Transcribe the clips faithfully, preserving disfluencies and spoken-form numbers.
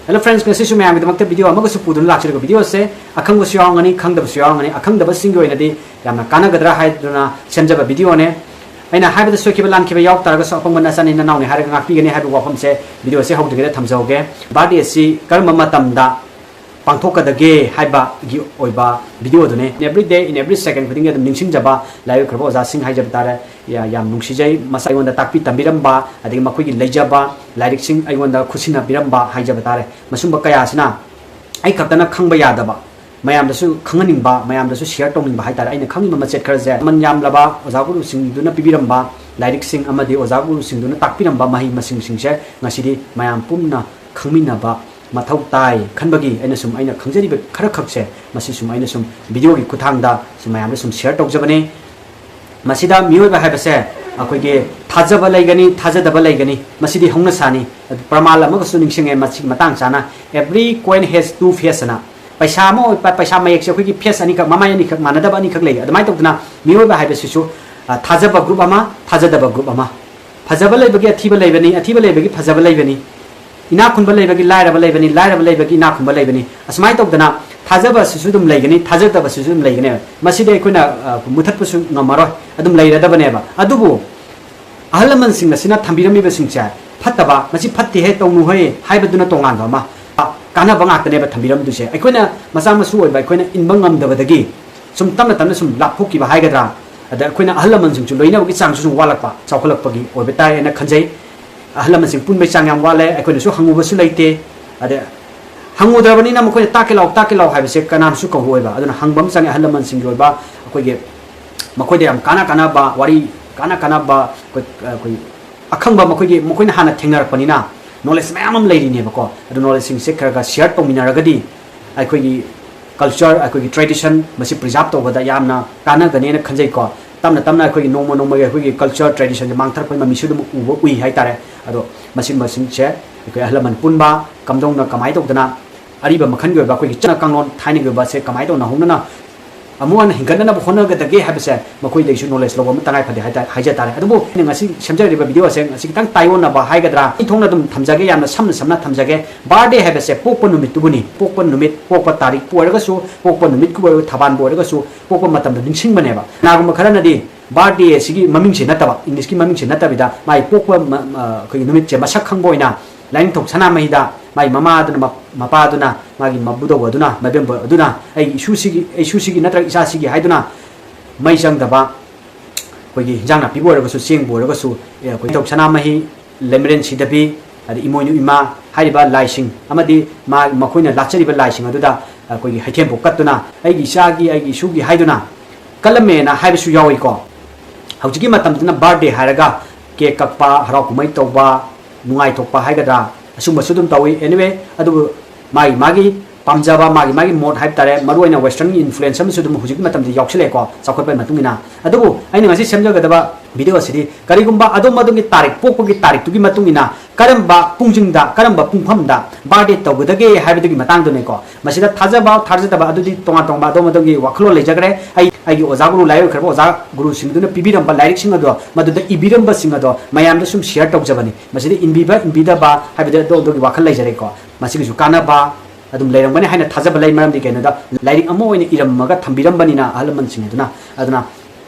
Hello friends, ꯉꯁꯤꯁꯨ ꯃꯌꯥꯝꯒꯤꯗꯃꯛꯇ video ꯑꯃꯒꯁꯨ ꯄꯨꯗꯨꯅ ꯂꯥꯛꯆꯔꯤꯕ video ꯑꯁꯦ ꯑꯈꯪꯕꯁꯨ ꯌꯥꯎꯔꯝꯒꯅꯤ, ꯈꯪꯗꯕꯁꯨ ꯌꯥꯎꯔꯝꯒꯅꯤ꯫ ꯑꯈꯪꯗꯕꯁꯤꯡꯒꯤ ꯑꯣꯏꯅꯗꯤ ꯌꯥꯝꯅ ꯀꯥꯟꯅꯒꯗ꯭ꯔꯥ ꯍꯥꯏꯗꯨꯅ ꯁꯦꯝꯖꯕ video ꯅꯦ꯫ ꯑꯩꯅ ꯍꯥꯏꯕꯗ ꯁꯣꯏꯈꯤꯕ ꯂꯥꯟꯈꯤꯕ ꯌꯥꯎ ꯇꯥꯔꯒꯁꯨ ꯑꯄꯪꯕ ꯅꯆꯥꯅꯤ ꯅꯅꯥꯎꯅꯤ ꯍꯥꯏꯔꯒ ꯉꯥꯛꯄꯤꯒꯅꯤ ꯍꯥꯏꯕ ꯋꯥꯐꯝꯁꯦ video ꯑꯁꯦ ꯍꯧꯗ꯭ꯔꯤꯉꯩꯗ ꯊꯝꯖꯍꯧꯒꯦ꯫ Birthday ꯑꯁꯤ ꯀꯔꯝꯕ ꯃꯇꯝꯗ ꯄꯥꯡꯊꯣꯛꯀꯗꯒꯦ ꯍꯥꯏꯕꯒꯤ ꯑꯣꯏꯕ video ꯗꯨꯅꯦ꯫ Every day, in every second ꯈꯨꯗꯤꯡꯒꯤ ꯑꯗꯨꯝ ꯅꯤꯡꯁꯤꯡꯖꯕ ꯂꯥꯏ ꯑꯣꯏꯈ꯭ꯔꯕ ꯑꯣꯖꯥꯁꯤꯡ ꯍꯥꯏꯖꯕ ꯇꯥꯔꯦ꯫ ꯌꯥ-, ꯌꯥꯝ ꯅꯨꯡꯁꯤꯖꯩ꯫ ꯃꯁꯥ ꯑꯩꯉꯣꯟꯗ ꯇꯥꯛꯄꯤ ꯇꯝꯕꯤꯔꯝꯕ, ꯑꯗꯒꯤ ꯃꯈꯣꯏꯒꯤ ꯂꯩꯖꯕ ꯂꯥꯏꯔꯤꯛꯁꯤꯡ ꯑꯩꯉꯣꯟꯗ ꯈꯨꯠꯁꯤꯟꯅꯕꯤꯔꯝꯕ ꯍꯥꯏꯖꯕ ꯇꯥꯔꯦ꯫ ꯃꯁꯨꯝꯕ ꯀꯌꯥꯁꯤꯅ ꯑꯩ ꯈꯛꯇꯅ ꯈꯪꯕ ꯌꯥꯗꯕ, ꯃꯌꯥꯝꯗꯁꯨ ꯈꯪꯍꯟꯅꯤꯡꯕ, ꯃꯌꯥꯝꯗꯁꯨ share ꯇꯧꯅꯤꯡꯕ ꯍꯥꯏꯇꯥꯔꯦ꯫ ꯑꯩꯅ ꯈꯪꯉꯤꯕ ꯃꯆꯦꯠ ꯈꯔꯁꯦ ꯃꯃꯜ ꯌꯥꯝꯂꯕ ꯑꯣꯖꯥ ꯒꯨꯔꯨꯁꯤꯡꯗꯨꯅ ꯄꯤꯕꯤꯔꯝꯕ ꯂꯥꯏꯔꯤꯛꯁꯤꯡ ꯑꯃꯗꯤ ꯑꯣꯖꯥ ꯒꯨꯔꯨꯁꯤꯡꯗꯨꯅ ꯇꯥꯛꯄꯤꯔꯝꯕ ꯃꯍꯩ ꯃꯁꯤꯡꯁꯤꯡꯁꯦ ꯉꯁꯤꯗꯤ ꯃꯌꯥꯝ ꯄꯨꯝꯅ ꯈꯪꯃꯤꯟꯅꯕ ꯃꯊꯧ ꯇꯥꯏ ꯈꯟꯕꯒꯤ ꯑꯩꯅ ꯁꯨꯝ ꯑꯩꯅ ꯈꯪꯖꯔꯤꯕ ꯈꯔ ꯈꯛꯁꯦ ꯃꯁꯤ ꯁꯨꯝ ꯑꯩꯅ ꯁꯨꯝ video ꯒꯤ ꯈꯨꯠꯊꯥꯡꯗ ꯁꯨꯝ ꯃꯌꯥꯝꯗ ꯁꯨꯝ share ꯇꯧꯖꯕꯅꯤ꯫ ꯃꯁꯤꯗ ꯃꯤꯑꯣꯏꯕ ꯍꯥꯏꯕꯁꯦ ꯑꯩꯈꯣꯏꯒꯤ ꯊꯥꯖꯕ ꯂꯩꯒꯅꯤ, ꯊꯥꯖꯗꯕ ꯂꯩꯒꯅꯤ, ꯃꯁꯤꯗꯤ ꯍꯧꯅ ꯁꯥꯅꯤ꯫ ꯑꯗꯨ ꯄ꯭ꯔꯃꯥꯟ ꯑꯃꯒꯁꯨ ꯅꯤꯡꯁꯤꯡꯉꯦ ꯃꯁꯤꯒꯤ ꯃꯇꯥꯡ ꯆꯥꯅ, "Every coin has two face" ꯑꯅ꯫ ꯄꯩꯁꯥ ꯑꯃ ꯑꯣꯏ-, ꯄ-, ꯄꯩꯁꯥ ꯃꯌꯦꯛꯁꯦ ꯑꯩꯈꯣꯏꯒꯤ face ꯑꯅꯤꯈꯛ, ꯃꯃꯥꯏ ꯑꯅꯤꯈꯛ, ꯃꯥꯟꯅꯗꯕ ꯑꯅꯤꯈꯛ ꯂꯩ꯫ ꯑꯗꯨꯃꯥꯏꯅ ꯇꯧꯗꯅ ꯃꯤꯑꯣꯏꯕ ꯍꯥꯏꯕꯁꯤꯁꯨ, ꯑ, ꯊꯥꯖꯕ group ꯑꯃ, ꯊꯥꯖꯗꯕ group ꯑꯃ꯫ ꯐꯖꯕ ꯂꯩꯕꯒꯤ ꯑꯊꯤꯕ ꯂꯩꯕꯅꯤ, ꯑꯊꯤꯕ ꯂꯩꯕꯒꯤ ꯐꯖꯕ ꯂꯩꯕꯅꯤ꯫ ꯏꯅꯥꯛ ꯈꯨꯟꯕ ꯂꯩꯕꯒꯤ ꯂꯥꯏꯔꯕ ꯂꯩꯕꯅꯤ, ꯂꯥꯏꯔꯕ ꯂꯩꯕꯒꯤ ꯏꯅꯥꯛ ꯈꯨꯟꯕ ꯂꯩꯕꯅꯤ꯫ ꯑꯁꯨꯃꯥꯏꯅ ꯇꯧꯗꯅ ꯊꯥꯖꯕ ꯑꯁꯤꯁꯨ ꯑꯗꯨꯝ ꯂꯩꯒꯅꯤ, ꯊꯥꯖꯗꯕ ꯑꯁꯤꯁꯨ ꯑꯗꯨꯝ ꯂꯩꯒꯅꯦꯕ꯫ ꯃꯁꯤꯗꯤ ꯑꯩꯈꯣꯏꯅ, ꯑ, ꯃꯨꯊꯠꯄꯁꯨ ꯉꯝꯃꯔꯣꯏ, ꯑꯗꯨꯝ ꯂꯩꯔꯗꯕꯅꯦꯕ꯫ ꯑꯗꯨꯕꯨ ꯑꯍꯜ ꯂꯃꯟꯁꯤꯡ ꯑꯁꯤꯅ ꯊꯝꯕꯤꯔꯝꯃꯤꯕꯁꯤꯡꯁꯦ ꯐꯠꯇꯕ, ꯃꯁꯤ ꯐꯠꯇꯦꯍꯦ, ꯇꯧꯅꯨꯍꯦ ꯍꯥꯏꯕꯗꯨꯅ ꯇꯣꯉꯥꯟꯕ ꯑꯃ, ꯀꯥꯟꯅꯕ ꯉꯥꯛꯇꯅꯦꯕ ꯊꯝꯕꯤꯔꯝꯗꯣꯏꯁꯦ꯫ ꯑꯩꯈꯣꯏꯅ ꯃꯆꯥ ꯃꯁꯨ ꯑꯣꯏꯕ ꯑꯩꯈꯣꯏꯅ ꯏꯟꯕ ꯉꯝꯗꯕꯗꯒꯤ ꯁꯨꯝ ꯇꯞꯅ ꯇꯞꯅ ꯁꯨꯝ ꯂꯥꯞꯊꯣꯛꯈꯤꯕ ꯍꯥꯏꯒꯗ꯭ꯔꯥ, ꯑꯗ ꯑꯩꯈꯣꯏꯅ ꯑꯍꯜ ꯂꯃꯟꯁꯤꯡꯁꯨ ꯂꯣꯏꯅꯕꯒꯤ ꯆꯥꯡꯁꯨ ꯁꯨꯝ ꯋꯥꯠꯂꯛꯄ, ꯆꯥꯎꯈꯠꯂꯛꯄꯒꯤ ꯑꯣꯏꯕ ꯇꯥꯏ ꯍꯥꯏꯅ ꯈꯟꯖꯩ꯫ ꯑꯍꯜ ꯂꯃꯟꯁꯤꯡ ꯄꯨꯟꯕꯒꯤ ꯆꯥꯡ ꯌꯥꯝ ꯋꯥꯠꯂꯦ, ꯑꯩꯈꯣꯏꯅꯁꯨ ꯍꯪꯉꯨꯕꯁꯨ ꯂꯩꯇꯦ꯫ ꯑꯗ ꯍꯪꯉꯨꯗ꯭ꯔꯕꯅꯤꯅ ꯃꯈꯣꯏꯅ "ꯇꯥꯛꯀꯦ ꯂꯥꯎ, ꯇꯥꯛꯀꯦ ꯂꯥꯎ" ꯍꯥꯏꯕꯁꯦ ꯀꯅꯥꯅꯁꯨ ꯀꯧꯔꯛꯑꯣꯏꯕ꯫ ꯑꯗꯨꯅ ꯍꯪꯕ ꯑꯃ ꯆꯪꯉꯦ ꯑꯍꯜ ꯂꯃꯟꯁꯤꯡꯒꯤ ꯑꯣꯏꯕ, ꯑꯩꯈꯣꯏꯒꯤ ꯃꯈꯣꯏꯗ ꯌꯥꯝ ꯀꯥꯟꯅ ꯀꯥꯟꯅꯕ ꯋꯥꯔꯤ, ꯀꯥꯟꯅ ꯀꯥꯟꯅꯕ ꯑꯩꯈꯣꯏ, ꯑꯩꯈꯣꯏ ꯑꯈꯪꯕ ꯃꯈꯣꯏꯒꯤ, ꯃꯈꯣꯏꯅ ꯍꯥꯟꯅ ꯊꯦꯡꯅꯔꯛꯄꯅꯤꯅ knowledge ꯃꯌꯥꯝ ꯑꯃ ꯂꯩꯔꯤꯅꯦꯕꯀꯣ꯫ ꯑꯗꯨ knowledge ꯁꯤꯡꯁꯦ ꯈꯔ ꯈꯔ share ꯇꯧꯃꯤꯟꯅꯔꯒꯗꯤ ꯑꯩꯈꯣꯏꯒꯤ culture, ꯑꯩꯈꯣꯏꯒꯤ tradition ꯃꯁꯤ preserve ꯇꯧꯕꯗ ꯌꯥꯝꯅ ꯀꯥꯟꯅꯒꯅꯦꯅ ꯈꯟꯖꯩꯀꯣ꯫ ꯇꯞꯅ ꯇꯞꯅ ꯑꯩꯈꯣꯏꯒꯤ ꯅꯣꯡꯃ ꯅꯣꯡꯃꯒꯤ ꯑꯩꯈꯣꯏꯒꯤ culture tradition ꯁꯦ ꯃꯥꯡꯊꯔꯛꯄꯒꯤ ꯃꯃꯤꯁꯨ ꯑꯗꯨꯝ ꯎꯕ ꯎꯏ ꯍꯥꯏꯇꯥꯔꯦ꯫ ꯑꯗꯣ ꯃꯁꯤꯒꯨꯝꯕꯁꯤꯡꯁꯦ ꯑꯩꯈꯣꯏ ꯑꯍꯜ ꯂꯃꯟ ꯄꯨꯟꯕ, ꯀꯝꯗꯧꯅ ꯀꯃꯥꯏꯅ ꯇꯧꯗꯅ ꯑꯔꯤꯕ ꯃꯈꯜꯒꯤ ꯑꯣꯏꯕ ꯑꯩꯈꯣꯏꯒꯤ ꯆꯠꯅ ꯀꯥꯡꯂꯣꯟ ꯊꯥꯏꯅꯒꯤ ꯑꯣꯏꯕ ꯑꯁꯦ ꯀꯃꯥꯏꯅ ꯇꯧꯅ ꯍꯧꯅꯅ ꯑꯃꯨꯛ ꯍꯟꯅ ꯍꯤꯡꯒꯠꯅꯅꯕ ꯍꯣꯠꯅꯒꯗꯒꯦ ꯍꯥꯏꯕꯁꯦ ꯃꯈꯣꯏꯗꯒꯤꯁꯨ ꯅꯣꯂꯦꯖ ꯂꯧꯕ ꯑꯃ ꯇꯉꯥꯏ ꯐꯗꯦ ꯍꯥꯏꯇꯥꯔꯦ, ꯍꯥꯏꯖ ꯇꯥꯔꯦ꯫ ꯑꯗꯨꯕꯨ ꯑꯩꯅ ꯉꯁꯤ ꯁꯦꯝꯖꯔꯤꯕ ꯚꯤꯗꯤꯑꯣ ꯑꯁꯦ ꯉꯁꯤ ꯈꯤꯇꯪ ꯇꯥꯏꯑꯣꯟꯅꯕ ꯍꯥꯏꯒꯗ꯭ꯔꯥ, ꯑꯩ ꯊꯣꯛꯅ ꯑꯗꯨꯝ ꯊꯝꯖꯒꯦ, ꯌꯥꯝꯅ ꯁꯝꯅ ꯁꯝꯅ ꯊꯝꯖꯒꯦ꯫ ꯕꯥꯔꯗꯦ ꯍꯥꯏꯕꯁꯦ ꯄꯣꯛꯄ ꯅꯨꯃꯤꯠꯇꯨꯕꯨꯅꯤ, ꯄꯣꯛꯄ ꯅꯨꯃꯤꯠ, ꯄꯣꯛꯄ ꯇꯥꯔꯤꯛꯄꯨ ꯑꯣꯏꯔꯒꯁꯨ, ꯄꯣꯛꯄ ꯅꯨꯃꯤꯠꯀꯨ ꯑꯣꯏꯔꯒ, ꯊꯕꯥꯟꯕꯨ ꯑꯣꯏꯔꯒꯁꯨ, ꯄꯣꯛꯄ ꯃꯇꯝꯗ ꯅꯤꯡꯁꯤꯡꯕꯅꯦꯕ꯫ ꯀꯅꯥꯒꯨꯝꯕ ꯈꯔꯅꯗꯤ ꯕꯥꯔꯗꯦ ꯑꯁꯤꯒꯤ ꯃꯃꯤꯡꯁꯦ ꯅꯠꯇꯕ, ꯏꯪꯂꯤꯁꯀꯤ ꯃꯃꯤꯡꯁꯦ ꯅꯠꯇꯕꯤꯗ, ꯃꯥꯒꯤ ꯄꯣꯛꯄ ꯃ-, ꯃ-, ꯑꯩꯈꯣꯏꯒꯤ ꯅꯨꯃꯤꯠꯁꯦ ꯃꯁꯛ ꯈꯪꯕ ꯑꯣꯏꯅ ꯂꯥꯏꯅꯤꯡꯊꯧ ꯁꯅꯥꯃꯍꯤꯗ ꯃꯥꯒꯤ ꯃꯃꯥꯗꯨꯅ, ꯃ-, ꯃꯄꯥꯗꯨꯅ, ꯃꯥꯒꯤ ꯃꯕꯨꯗꯧ ꯑꯗꯨꯅ, ꯃꯕꯦꯝꯕ ꯑꯗꯨꯅ ꯑꯩꯒꯤ ꯏꯁꯨꯁꯤꯒꯤ, ꯏꯁꯨꯁꯤꯒꯤ ꯅꯠꯇ꯭ꯔꯒ ꯏꯆꯥꯁꯤꯒꯤ ꯍꯥꯏꯗꯨꯅ ꯃꯩ ꯆꯪꯗꯕ, ꯑꯩꯈꯣꯏꯒꯤ ꯍꯤꯟꯖꯥꯡ ꯅꯥꯄꯤꯕꯨ ꯑꯣꯏꯔꯒꯁꯨ, ꯆꯦꯡꯕꯨ ꯑꯣꯏꯔꯒꯁꯨ, ꯑꯦ, ꯑꯩꯈꯣꯏ ꯅꯤꯡꯊꯧ ꯁꯅꯥꯃꯍꯤ, ꯂꯩꯃꯔꯦꯟ ꯁꯤꯗꯕꯤ, ꯑꯗꯩ ꯏꯃꯣꯏꯅꯨ ꯏꯃꯥ ꯍꯥꯏꯔꯤꯕ ꯂꯥꯏꯁꯤꯡ ꯑꯃꯗꯤ ꯃꯥ-, ꯃꯈꯣꯏꯅ ꯂꯥꯠꯆꯔꯤꯕ ꯂꯥꯏꯁꯤꯡ ꯑꯗꯨꯗ ꯑꯩꯈꯣꯏꯒꯤ ꯍꯩꯊꯦꯝꯕꯨ ꯀꯠꯇꯨꯅ, "ꯑꯩꯒꯤ ꯏꯆꯥꯒꯤ, ꯑꯩꯒꯤ ꯏꯁꯨꯒꯤ" ꯍꯥꯏꯗꯨꯅ ꯀꯜꯂꯝꯃꯦꯅ ꯍꯥꯏꯕꯁꯨ ꯌꯥꯎꯏꯀꯣ꯫ ꯍꯧꯖꯤꯛꯀꯤ ꯃꯇꯝꯗꯅ ꯕꯥꯔꯗꯦ ꯍꯥꯏꯔꯒ ꯀꯦꯛ ꯀꯛꯄ, ꯍꯔꯥꯎ ꯀꯨꯝꯍꯩ ꯇꯧꯕ, ꯅꯨꯡꯉꯥꯏꯊꯣꯛꯄ ꯍꯥꯏꯒꯗ꯭ꯔꯥ, ꯑꯁꯨꯝꯕꯁꯨ ꯑꯗꯨꯝ ꯇꯧꯏ꯫ Anyway, ꯑꯗꯨꯕꯨ ꯃꯥꯒꯤ ꯃꯥꯒꯤ ꯄꯥꯝꯖꯕ, ꯃꯥꯒꯤ ꯃꯥꯒꯤ ꯃꯣꯠ ꯍꯥꯏꯕ ꯇꯥꯔꯦ, ꯃꯔꯨꯑꯣꯏꯅ ꯋꯦꯁꯇꯔꯟꯒꯤ ꯏꯟꯐ꯭ꯂꯨꯌꯦꯟꯁ ꯑꯃꯁꯨ ꯑꯗꯨꯝ ꯍꯧꯖꯤꯛꯀꯤ ꯃꯇꯝꯗ ꯌꯥꯎꯁꯤꯜꯂꯛꯑꯦꯀꯣ, ꯆꯥꯎꯈꯠꯄꯒꯤ ꯃꯇꯨꯡ ꯏꯟꯅ꯫ ꯑꯗꯨꯕꯨ ꯑꯩꯅ ꯉꯁꯤ ꯁꯦꯝꯖꯒꯗꯕ ꯚꯤꯗꯤꯑꯣ ꯑꯁꯤꯗꯤ ꯀꯔꯤꯒꯨꯝꯕ ꯑꯗꯣꯝ ꯑꯗꯣꯝꯒꯤ ꯇꯥꯔꯤꯛ, ꯄꯣꯛꯄꯒꯤ ꯇꯥꯔꯤꯛꯇꯨꯒꯤ ꯃꯇꯨꯡ ꯏꯟꯅ ꯀꯔꯝꯕ ꯄꯨꯡꯁꯤꯡꯗ, ꯀꯔꯝꯕ ꯄꯨꯡꯐꯝꯗ ꯕꯥꯔꯗꯦ ꯇꯧꯒꯗꯒꯦ ꯍꯥꯏꯕꯗꯨꯒꯤ ꯃꯇꯥꯡꯗꯨꯅꯤꯀꯣ꯫ ꯃꯁꯤꯗ ꯊꯥꯖꯕ, ꯊꯥꯖꯗꯕ ꯑꯗꯨꯗꯤ ꯇꯣꯉꯥꯟ ꯇꯣꯉꯥꯟꯕ ꯑꯗꯣꯝ ꯑꯗꯣꯝꯒꯤ ꯋꯥꯈꯜꯂꯣꯟ ꯂꯩꯖꯈ꯭ꯔꯦ꯫ ꯑꯩ, ꯑꯩꯒꯤ ꯑꯣꯖꯥ ꯒꯨꯔꯨ, ꯂꯥꯏ ꯑꯣꯏꯈ꯭ꯔꯕ ꯑꯣꯖꯥ ꯒꯨꯔꯨꯁꯤꯡꯗꯨꯅ ꯄꯤꯕꯤꯔꯝꯕ ꯂꯥꯏꯔꯤꯛꯁꯤꯡ ꯑꯗꯣ, ꯃꯗꯨꯗ ꯏꯕꯤꯔꯝꯕꯁꯤꯡ ꯑꯗꯣ ꯃꯌꯥꯝꯗ ꯁꯨꯝ ꯁꯤꯌꯔ ꯇꯧꯖꯕꯅꯤ꯫ ꯃꯁꯤꯗ ꯏꯟꯕꯤꯕ, ꯏꯟꯕꯤꯗꯕ ꯍꯥꯏꯕꯗꯤ ꯑꯗꯣꯝ ꯑꯗꯣꯝꯒꯤ ꯋꯥꯈꯜ ꯂꯩꯖꯔꯦꯀꯣ꯫ ꯃꯁꯤꯒꯤꯁꯨ ꯀꯥꯟꯅꯕ ꯑꯗꯨꯝ ꯂꯩꯔꯝꯒꯅꯤ ꯍꯥꯏꯅ ꯊꯥꯖꯕ ꯂꯩ꯫ ꯃꯔꯝꯗꯤ ꯀꯩꯅꯣꯗ, ꯂꯥꯏꯔꯤꯛ ꯑꯃ ꯑꯣꯏꯅ ꯏꯔꯝꯃꯒ ꯊꯝꯕꯤꯔꯝꯕꯅꯤꯅ ꯑꯍꯜ ꯂꯃꯟꯁꯤꯡ ꯑꯗꯨꯅ, ꯑꯗꯨꯅ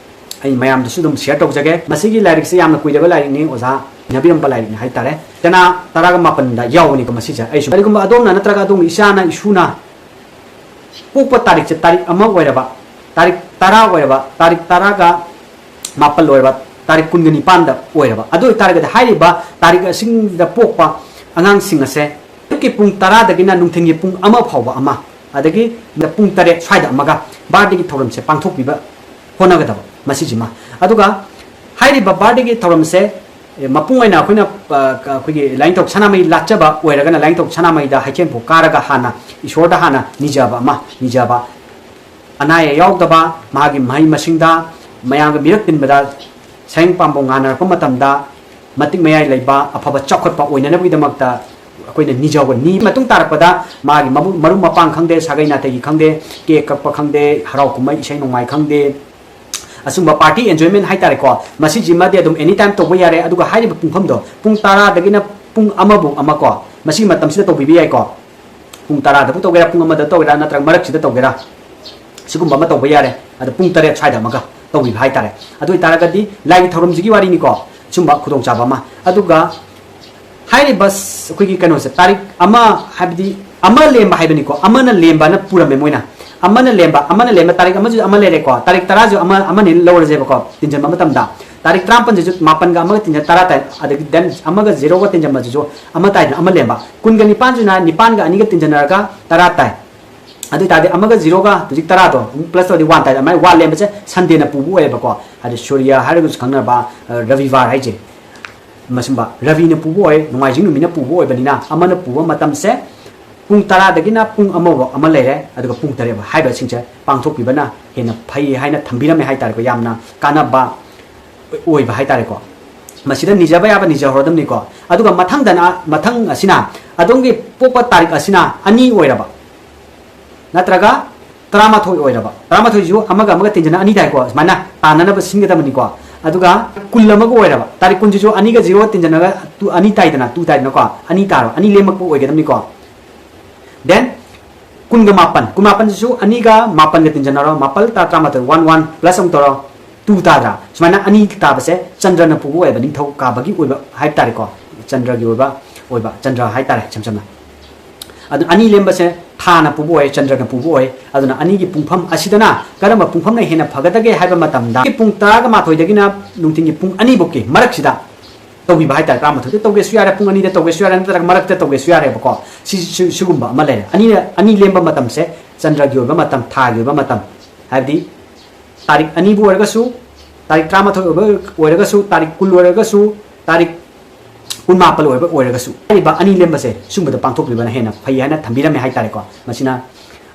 ꯑꯩ ꯃꯌꯥꯝꯗꯁꯨ ꯑꯗꯨꯝ ꯁꯤꯌꯔ ꯇꯧꯖꯒꯦ꯫ ꯃꯁꯤꯒꯤ ꯂꯥꯏꯔꯤꯛꯁꯦ ꯌꯥꯝꯅ ꯀꯨꯏꯔꯕ ꯂꯥꯏꯔꯤꯛꯅꯤ, ꯑꯣꯖꯥ ꯏꯅꯕꯤꯔꯝꯕ ꯂꯥꯏꯔꯤꯛꯅꯤ ꯍꯥꯏꯇꯥꯔꯦ꯫ ꯆꯅꯥ ꯇꯔꯥꯒ ꯃꯥꯄꯟꯗ ꯌꯥꯎꯕꯅꯤꯀꯣ ꯃꯁꯤꯁꯦ꯫ ꯑꯩꯁꯨ ꯀꯔꯤꯒꯨꯝꯕ ꯑꯗꯣꯝꯅ ꯅꯠꯇ꯭ꯔꯒ ꯑꯗꯣꯝꯒꯤ ꯏꯆꯥꯅ, ꯏꯁꯨꯅ ꯄꯣꯛꯄ ꯇꯥꯔꯤꯛꯁꯦ ꯇꯥꯔꯤꯛ ꯑꯃ ꯑꯣꯏꯔꯕ, ꯇꯥꯔꯤꯛ ꯇꯔꯥ ꯑꯣꯏꯔꯕ, ꯇꯥꯔꯤꯛ ꯇꯔꯥꯒ ꯃꯥꯄꯜ ꯑꯣꯏꯔꯕ, ꯇꯥꯔꯤꯛ ꯀꯨꯟꯒ ꯅꯤꯄꯥꯟꯗ ꯑꯣꯏꯔꯕ, ꯑꯗꯨ ꯑꯣꯏꯇꯥꯔꯒꯗꯤ ꯍꯥꯏꯔꯤꯕ ꯇꯥꯔꯤꯛ ꯑꯁꯤꯗ ꯄꯣꯛꯄ ꯑꯉꯥꯡꯁꯤꯡ ꯑꯁꯦ ꯑꯌꯨꯛꯀꯤ ꯄꯨꯡ ꯇꯔꯥꯗꯒꯤꯅ ꯅꯨꯡꯊꯤꯜꯒꯤ ꯄꯨꯡ ꯑꯃ ꯐꯥꯎꯕ ꯑꯃ, ꯑꯗꯒꯤ ꯄꯨꯡ ꯇꯔꯦꯠ ꯁ꯭ꯋꯥꯏꯗ ꯑꯃꯒ ꯕꯥꯔꯗꯦꯒꯤ ꯊꯧꯔꯝꯁꯦ ꯄꯥꯡꯊꯣꯛꯄꯤꯕ ꯍꯣꯠꯅꯒꯗꯕ ꯃꯁꯤꯁꯤꯃ꯫ ꯑꯗꯨꯒ ꯍꯥꯏꯔꯤꯕ ꯕꯥꯔꯗꯦꯒꯤ ꯊꯧꯔꯝꯁꯦ, ꯑꯦ, ꯃꯄꯨꯡ ꯑꯣꯏꯅ ꯑꯩꯈꯣꯏꯅ, ꯑ, ꯀ-, ꯑꯩꯈꯣꯏꯒꯤ ꯂꯥꯏꯅꯤꯡꯊꯧ ꯁꯅꯥꯃꯍꯤ ꯂꯥꯠꯆꯕ ꯑꯣꯏꯔꯒꯅ ꯂꯥꯏꯅꯤꯡꯊꯧ ꯁꯅꯥꯃꯍꯤꯗ ꯍꯩꯊꯦꯝꯐꯨ ꯀꯥꯔꯒ ꯍꯥꯟꯅ ꯏꯁꯣꯔꯗ ꯍꯥꯟꯅ ꯅꯤꯖꯕ ꯑꯃ, ꯅꯤꯖꯕ, ꯑꯅꯥ ꯑꯌꯦꯛ ꯌꯥꯎꯗꯕ, ꯃꯍꯥꯛꯀꯤ ꯃꯍꯩ ꯃꯁꯤꯡꯗ, ꯃꯌꯥꯝꯒ ꯃꯤꯔꯛ ꯇꯤꯟꯕꯗ ꯁꯌꯦꯡ ꯄꯥꯝꯕꯣꯝ ꯉꯥꯟꯅꯔꯛꯄ ꯃꯇꯝꯗ ꯃꯇꯤꯛ ꯃꯌꯥꯏ ꯂꯩꯕ, ꯑꯐꯕ ꯆꯥꯎꯈꯠꯄ ꯑꯣꯏꯅꯅꯕꯒꯤꯗꯃꯛꯇ ꯑꯩꯈꯣꯏꯅ ꯅꯤꯖꯧꯒ ꯅꯤ ꯃꯇꯨꯡ ꯇꯥꯔꯛꯄꯗ ꯃꯥꯒꯤ ꯃꯕꯨ- ꯃꯔꯨꯞ ꯃꯄꯥꯡ ꯈꯪꯗꯦ, ꯁꯥꯒꯩ ꯅꯥꯇꯩꯒꯤ ꯈꯪꯗꯦ, ꯀꯦꯛ ꯀꯛꯄ ꯈꯪꯗꯦ, ꯍꯔꯥꯎ ꯀꯨꯝꯍꯩ ꯏꯁꯩ ꯅꯣꯡꯃꯥꯏ ꯈꯪꯗꯦ, ꯑꯁꯨꯝꯕ party enjoyment ꯍꯥꯏꯇꯥꯔꯦꯀꯣ, ꯃꯁꯤꯁꯤꯃꯗꯤ ꯑꯗꯨꯝ any time ꯇꯧꯕ ꯌꯥꯔꯦ꯫ ꯑꯗꯨꯒ ꯍꯥꯏꯔꯤꯕ ꯄꯨꯡꯐꯝꯗꯣ ꯄꯨꯡ ꯇꯔꯥꯗꯒꯤꯅ ꯄꯨꯡ ꯑꯃꯕꯨ ꯑꯃ ꯀꯣ, ꯃꯁꯤꯒꯤ ꯃꯇꯝꯁꯤꯗ ꯇꯧꯕꯤꯕ ꯌꯥꯏꯀꯣ꯫ ꯄꯨꯡ ꯇꯔꯥꯗꯕꯨ ꯇꯧꯒꯦꯔꯥ, ꯄꯨꯡ ꯑꯃꯗ ꯇꯧꯒꯦꯔꯥ, ꯅꯠꯇ꯭ꯔꯒ ꯃꯔꯛꯁꯤꯗ ꯇꯧꯒꯦꯔꯥ, ꯁꯤꯒꯨꯝꯕ ꯑꯃ ꯇꯧꯕ ꯌꯥꯔꯦ꯫ ꯑꯗꯣ ꯄꯨꯡ ꯇꯔꯦꯠ ꯁ꯭ꯋꯥꯏꯗ ꯑꯃꯒ ꯇꯧꯕꯤꯕ ꯍꯥꯏꯇꯥꯔꯦ꯫ ꯑꯗꯨ ꯑꯣꯏꯇꯥꯔꯒꯗꯤ ꯂꯥꯏꯒꯤ ꯊꯧꯔꯝꯁꯤꯒꯤ ꯋꯥꯔꯤꯅꯤꯀꯣ, ꯁꯨꯝꯕ ꯈꯨꯗꯣꯡꯆꯥꯕ ꯑꯃ꯫ ꯑꯗꯨꯒ ꯍꯥꯏꯔꯤꯕ ꯁ- ꯑꯩꯈꯣꯏꯒꯤ ꯀꯩꯅꯣꯁꯦ, ꯇꯥꯔꯤꯛ ꯑꯃ ꯍꯥꯏꯕꯗꯤ ꯑꯃ ꯂꯦꯝꯕ ꯍꯥꯏꯕꯅꯤꯀꯣ, ꯑꯃꯅ ꯂꯦꯝꯕꯅ ꯄꯨꯔꯝꯃꯦ ꯃꯣꯏꯅ꯫ ꯑꯃꯅ ꯂꯦꯝꯕ, ꯑꯃꯅ ꯂꯦꯝꯕ, ꯇꯥꯔꯤꯛ ꯑꯃꯁꯨ ꯑꯃ ꯂꯩꯔꯦꯀꯣ, ꯇꯥꯔꯤꯛ ꯇꯔꯥꯁꯨ ꯑꯃ, ꯑꯃꯅꯦ ꯂꯧꯔꯁꯦꯕꯀꯣ, ꯇꯤꯟꯖꯟꯕ ꯃꯇꯝꯗ꯫ ꯇꯥꯔꯤꯛ ꯇꯔꯥꯃꯥꯄꯟꯁꯤꯁꯨ ꯃꯥꯄꯟꯒ ꯑꯃꯒ ꯇꯤꯟꯖꯟ ꯇꯔꯥ ꯇꯥꯏ, ꯑꯗꯒꯤ then ꯑꯃꯒ ꯖꯤꯔꯣꯒ ꯇꯤꯟꯖꯟꯕꯁꯤꯁꯨ ꯑꯃ ꯇꯥꯏꯗꯅ, ꯑꯃ ꯂꯦꯝꯕ꯫ ꯀꯨꯟꯒ ꯅꯤꯄꯥꯟꯁꯤꯅ ꯅꯤꯄꯥꯟꯒ ꯑꯅꯤꯒ ꯇꯤꯟꯖꯟꯅꯔꯒ ꯇꯔꯥ ꯇꯥꯏ꯫ ꯑꯗꯨ ꯑꯣꯏꯇꯥꯔꯗꯤ ꯑꯃꯒ ꯖꯤꯔꯣꯒ ꯍꯧꯖꯤꯛ ꯇꯔꯥꯗꯣ ꯑꯃꯨꯛ plus ꯇꯧꯔꯗꯤ ꯋꯥꯟ ꯇꯥꯏꯗꯅ, ꯑꯗꯨꯃꯥꯏꯅ ꯋꯥꯟ ꯂꯦꯝꯕꯁꯦ ꯁꯟꯗꯦꯅ ꯄꯨꯕ ꯑꯣꯏꯌꯦꯕꯀꯣ꯫ ꯍꯥꯏꯗꯤ ꯁꯨꯔꯌ ꯍꯥꯏꯔꯒꯁꯨ ꯈꯪꯅꯕ, ꯑ, ꯔꯕꯤꯕꯥꯔ ꯍꯥꯏꯁꯦ꯫ ꯃꯁꯤꯃ ꯔꯕꯤꯅ ꯄꯨꯕ ꯑꯣꯏ, ꯅꯣꯡꯃꯥꯏꯖꯤꯡ ꯅꯨꯃꯤꯠꯅ ꯄꯨꯕ ꯑꯣꯏꯕꯅꯤꯅ, ꯑꯃꯅ ꯄꯨꯕ ꯃꯇꯝꯁꯦ ꯄꯨꯡ ꯇꯔꯥꯗꯒꯤꯅ ꯄꯨꯡ ꯑꯃ ꯐꯥꯎ ꯑꯃ ꯂꯩꯔꯦ, ꯑꯗꯨꯒ ꯄꯨꯡ ꯇꯔꯦꯠ ꯐꯥꯎ ꯍꯥꯏꯔꯤꯕꯁꯤꯡꯁꯦ ꯄꯥꯡꯊꯣꯛꯄꯤꯕꯅ ꯍꯦꯟꯅ ꯐꯩ ꯍꯥꯏꯅ ꯊꯝꯕꯤꯔꯝꯃꯦ ꯍꯥꯏꯇꯥꯔꯦꯀꯣ꯫ ꯌꯥꯝꯅ ꯀꯥꯟꯅꯕ ꯑꯣꯏꯕ ꯍꯥꯏꯇꯥꯔꯦꯀꯣ꯫ ꯃꯁꯤꯗ ꯅꯤꯖꯕ ꯌꯥꯕ ꯅꯤꯖꯍꯧꯔꯗꯕꯅꯤꯀꯣ꯫ ꯑꯗꯨꯒ ꯃꯊꯪꯗꯅ, ꯃꯊꯪ ꯑꯁꯤꯅ ꯑꯗꯣꯝꯒꯤ ꯄꯣꯛꯄ ꯇꯥꯔꯤꯛ ꯑꯁꯤꯅ ꯑꯅꯤ ꯑꯣꯏꯔꯕ, ꯅꯠꯇ꯭ꯔꯒ ꯇꯔꯥꯃꯥꯊꯣꯏ ꯑꯣꯏꯔꯕ, ꯇꯔꯥꯃꯥꯊꯣꯏꯁꯤꯁꯨ ꯑꯃꯒ ꯑꯃꯒ ꯇꯤꯟꯖꯅ ꯑꯅꯤ ꯇꯥꯏꯀꯣ, ꯁꯨꯃꯥꯏꯅ ꯇꯥꯟꯅꯅꯕ ꯁꯤꯟꯒꯗꯕꯅꯤꯀꯣ꯫ ꯑꯗꯨꯒ ꯀꯨꯟ ꯑꯃꯒ ꯑꯣꯏꯔꯕ, ꯇꯥꯔꯤꯛ ꯀꯨꯟꯁꯤꯁꯨ ꯑꯅꯤꯒ ꯖꯤꯔꯣ ꯇꯤꯟꯖꯅꯒ ꯇꯨ, ꯑꯅꯤ ꯇꯥꯏꯗꯅ, ꯇꯨ ꯇꯥꯏꯗꯅꯀꯣ, ꯑꯅꯤ ꯇꯥꯔꯣ, ꯑꯅꯤ ꯂꯦꯝꯃꯛꯄ ꯑꯣꯏꯒꯗꯕꯅꯤꯀꯣ꯫ Then ꯀꯨꯟꯒ ꯃꯥꯄꯟ, ꯀꯨꯟꯃꯥꯄꯟꯁꯤꯁꯨ ꯑꯅꯤꯒ ꯃꯥꯄꯟꯒ ꯇꯤꯟꯖꯟꯅꯔꯣ, ꯃꯥꯄꯜ ꯇꯔꯥ ꯇꯔꯥꯃꯥꯊꯣꯏ, one one plus ꯑꯃꯨꯛ ꯇꯧꯔꯣ, two ꯇꯥꯗ꯭ꯔꯥ? ꯁꯨꯃꯥꯏꯅ ꯑꯅꯤ ꯇꯥꯕꯁꯦ ꯆꯟꯗ꯭ꯔꯅ ꯄꯨꯕ ꯑꯣꯏꯕ, ꯅꯤꯡꯊꯧ ꯀꯥꯕꯒꯤ ꯑꯣꯏꯕ ꯍꯥꯏꯕ ꯇꯥꯔꯦꯀꯣ, ꯆꯟꯗ꯭ꯔꯒꯤ ꯑꯣꯏꯕ, ꯑꯣꯏꯕ ꯆꯟꯗ꯭ꯔ ꯍꯥꯏꯇꯥꯔꯦ ꯏꯁꯝ ꯁꯝꯅ꯫ ꯑꯗꯨ ꯑꯅꯤ ꯂꯦꯝꯕꯁꯦ ꯊꯥꯅ ꯄꯨꯕ ꯑꯣꯏ, ꯆꯟꯗ꯭ꯔꯅ ꯄꯨꯕ ꯑꯣꯏ꯫ ꯑꯗꯨꯅ ꯑꯅꯤꯒꯤ ꯄꯨꯡꯐꯝ ꯑꯁꯤꯗꯅ ꯀꯔꯝꯕ ꯄꯨꯡꯐꯝꯅ ꯍꯦꯟꯅ ꯐꯒꯗꯒꯦ ꯍꯥꯏꯕ ꯃꯇꯝꯗ, ꯄꯨꯡ ꯇꯔꯥꯒ ꯃꯥꯊꯣꯏꯗꯒꯤꯅ ꯅꯨꯡꯊꯤꯟꯒꯤ ꯄꯨꯡ ꯑꯅꯤꯐꯧꯀꯤ ꯃꯔꯛꯁꯤꯗ ꯇꯧꯕꯤꯕ ꯍꯥꯏꯇꯥꯔꯦ꯫ ꯇꯔꯥꯃꯥꯊꯣꯏꯗ ꯇꯧꯒꯦꯁꯨ ꯌꯥꯔꯦ, ꯄꯨꯡ ꯑꯅꯤꯗ ꯇꯧꯒꯦꯁꯨ ꯌꯥꯔꯦ, ꯅꯠꯇ꯭ꯔꯒ ꯃꯔꯛꯇ ꯇꯧꯒꯦꯁꯨ ꯌꯥꯔꯦꯕꯀꯣ꯫ ꯁꯤ, ꯁꯤ, ꯁꯤꯒꯨꯝꯕ ꯑꯃ ꯂꯩꯔꯦ꯫ ꯑꯅꯤꯅ, ꯑꯅꯤ ꯂꯦꯝꯕ ꯃꯇꯝꯁꯦ ꯆꯟꯗ꯭ꯔꯒꯤ ꯑꯣꯏꯕ ꯃꯇꯝ, ꯊꯥꯒꯤ ꯑꯣꯏꯕ ꯃꯇꯝ, ꯍꯥꯏꯕꯗꯤ ꯇꯥꯔꯤꯛ ꯑꯅꯤꯕꯨ ꯑꯣꯏꯔꯒꯁꯨ, ꯇꯥꯔꯤꯛ ꯇꯔꯥꯃꯥꯊꯣꯏ ꯑꯣꯏꯕ ꯑꯣꯏꯔꯒꯁꯨ, ꯇꯥꯔꯤꯛ ꯀꯨꯟ ꯑꯣꯏꯔꯒꯁꯨ, ꯇꯥꯔꯤꯛ ꯀꯨꯟꯃꯥꯄꯜ ꯑꯣꯏꯕ ꯑꯣꯏꯔꯒꯁꯨ, ꯍꯥꯏꯔꯤꯕ ꯑꯅꯤ ꯂꯦꯝꯕꯁꯦ ꯁꯨꯝꯕꯗ ꯄꯥꯡꯊꯣꯛꯄꯤꯕꯅ ꯍꯦꯟꯅ ꯐꯩ ꯍꯥꯏꯅ ꯊꯝꯕꯤꯔꯝꯃꯦ ꯍꯥꯏꯇꯥꯔꯦꯀꯣ꯫ ꯃꯁꯤꯅ,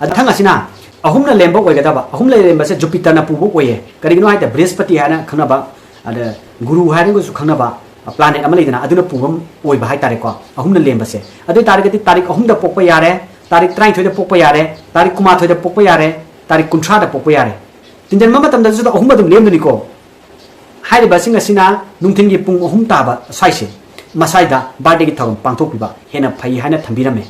ꯑꯗ ꯃꯊꯪ ꯑꯁꯤꯅ ꯑꯍꯨꯝꯅ ꯂꯦꯝꯕ ꯑꯣꯏꯒꯗꯕ, ꯑꯍꯨꯝꯅ ꯂꯦꯝꯕꯁꯦ ꯖꯨꯄꯤꯇꯔꯅ ꯄꯨꯕ ꯑꯣꯏꯌꯦ꯫ ꯀꯔꯤꯒꯤꯅꯣ ꯍꯥꯏꯗ ꯕ꯭ꯔꯤꯍꯁꯄꯇꯤ ꯍꯥꯏꯅ ꯈꯪꯅꯕ, ꯑꯗ ꯒꯨꯔꯨ ꯍꯥꯏꯔꯒꯁꯨ ꯈꯪꯅꯕ, ꯄ꯭ꯂꯥꯅꯦꯠ ꯑꯃ ꯂꯩꯗꯅ, ꯑꯗꯨꯅ ꯄꯨꯕ ꯑꯣꯏꯕ ꯍꯥꯏꯇꯥꯔꯦꯀꯣ, ꯑꯍꯨꯝꯅ ꯂꯦꯝꯕꯁꯦ꯫ ꯑꯗꯨ ꯑꯣꯏ ꯇꯥꯔꯒꯗꯤ ꯇꯥꯔꯤꯛ ꯑꯍꯨꯝꯗ ꯄꯣꯛꯄ ꯌꯥꯔꯦ, ꯇꯥꯔꯤꯛ ꯇꯔꯥꯅꯤꯊꯣꯏꯗ ꯄꯣꯛꯄ ꯌꯥꯔꯦ, ꯇꯥꯔꯤꯛ ꯀꯨꯟꯃꯥꯊꯣꯏꯗ ꯄꯣꯛꯄ ꯌꯥꯔꯦ, ꯇꯥꯔꯤꯛ ꯀꯨꯟꯊ꯭ꯔꯥꯗ ꯄꯣꯛꯄ ꯌꯥꯔꯦ꯫ ꯇꯤꯟꯖꯟꯕ ꯃꯇꯝꯗꯁꯨ ꯑꯍꯨꯝ ꯑꯗꯨꯝ ꯂꯦꯝꯗꯣꯏꯅꯤꯀꯣ꯫ ꯍꯥꯏꯔꯤꯕꯁꯤꯡ ꯑꯁꯤꯅ ꯅꯨꯡꯊꯤꯜꯒꯤ ꯄꯨꯡ ꯑꯍꯨꯝ ꯇꯥꯕ ꯁ꯭ꯋꯥꯏꯁꯦ, ꯃꯁ꯭ꯋꯥꯏꯗ ꯕꯥꯔꯗꯦꯒꯤ ꯊꯧꯔꯝ ꯄꯥꯡꯊꯣꯛꯄꯤꯕ ꯍꯦꯟꯅ ꯐꯩ ꯍꯥꯏꯅ ꯊꯝꯕꯤꯔꯝꯃꯦ꯫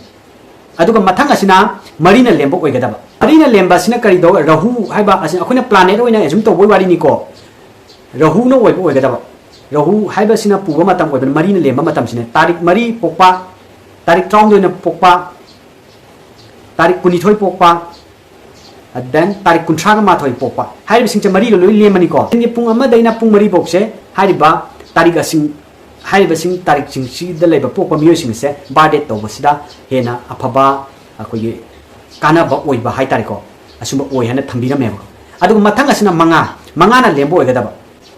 ꯑꯗꯨꯒ ꯃꯊꯪ ꯑꯁꯤꯅ ꯃꯔꯤꯅ ꯂꯦꯝꯕ ꯑꯣꯏꯒꯗꯕ꯫ ꯃꯔꯤꯅ ꯂꯦꯝꯕ ꯑꯁꯤꯅ ꯀꯔꯤꯗꯧ? ꯔꯥꯍꯨ ꯍꯥꯏꯕ ꯑꯁꯤ ꯑꯩꯈꯣꯏꯅ ꯄ꯭ꯂꯥꯅꯦꯠ ꯑꯣꯏꯅ ꯑꯦꯖꯨꯝ ꯇꯧꯕꯒꯤ ꯋꯥꯔꯤꯅꯤꯀꯣ꯫ ꯔꯥꯍꯨꯅ ꯑꯣꯏꯕ ꯑꯣꯏꯒꯗꯕ꯫ ꯔꯥꯍꯨ ꯍꯥꯏꯕꯁꯤꯅ ꯄꯨꯕ ꯃꯇꯝ ꯑꯣꯏꯕꯅ ꯃꯔꯤꯅ ꯂꯦꯝꯕ ꯃꯇꯝꯁꯤꯅ ꯇꯥꯔꯤꯛ ꯃꯔꯤ ꯄꯣꯛꯄ, ꯇꯥꯔꯤꯛ ꯇꯔꯥꯍꯨꯝꯗꯣꯏꯅ ꯄꯣꯛꯄ, ꯇꯥꯔꯤꯛ ꯀꯨꯟꯅꯤꯊꯣꯏ ꯄꯣꯛꯄ, then ꯇꯥꯔꯤꯛ ꯀꯨꯟꯊ꯭ꯔꯥꯒ ꯃꯥꯊꯣꯏ ꯄꯣꯛꯄ ꯍꯥꯏꯔꯤꯕꯁꯤꯡꯁꯦ ꯃꯔꯤꯒ ꯂꯣꯏ ꯂꯦꯝꯃꯅꯤꯀꯣ꯫ ꯄꯨꯡ ꯑꯃꯗꯩꯅ ꯄꯨꯡ ꯃꯔꯤ ꯐꯥꯎꯁꯦ ꯍꯥꯏꯔꯤꯕ ꯇꯥꯔꯤꯛ ꯑꯁꯤꯡ ꯍꯥꯏꯔꯤꯕꯁꯤꯡ ꯇꯥꯔꯤꯛꯁꯤꯡꯁꯤꯗ ꯂꯩꯕ ꯄꯣꯛꯄ ꯃꯤꯑꯣꯏꯁꯤꯡ ꯑꯁꯦ ꯕꯥꯔꯗꯦ ꯇꯧꯕꯁꯤꯗ ꯍꯦꯟꯅ ꯑꯐꯕ, ꯑꯩꯈꯣꯏꯒꯤ ꯀꯥꯟꯅꯕ ꯑꯣꯏꯕ ꯍꯥꯏꯇꯥꯔꯦꯀꯣ, ꯑꯁꯨꯝꯕ ꯑꯣꯏ ꯍꯥꯏꯅ ꯊꯝꯕꯤꯔꯝꯃꯦꯕ꯫ ꯑꯗꯨꯒ ꯃꯊꯪ ꯑꯁꯤꯅ ꯃꯉꯥ, ꯃꯉꯥꯅ ꯂꯦꯝꯕ ꯑꯣꯏꯒꯗꯕ꯫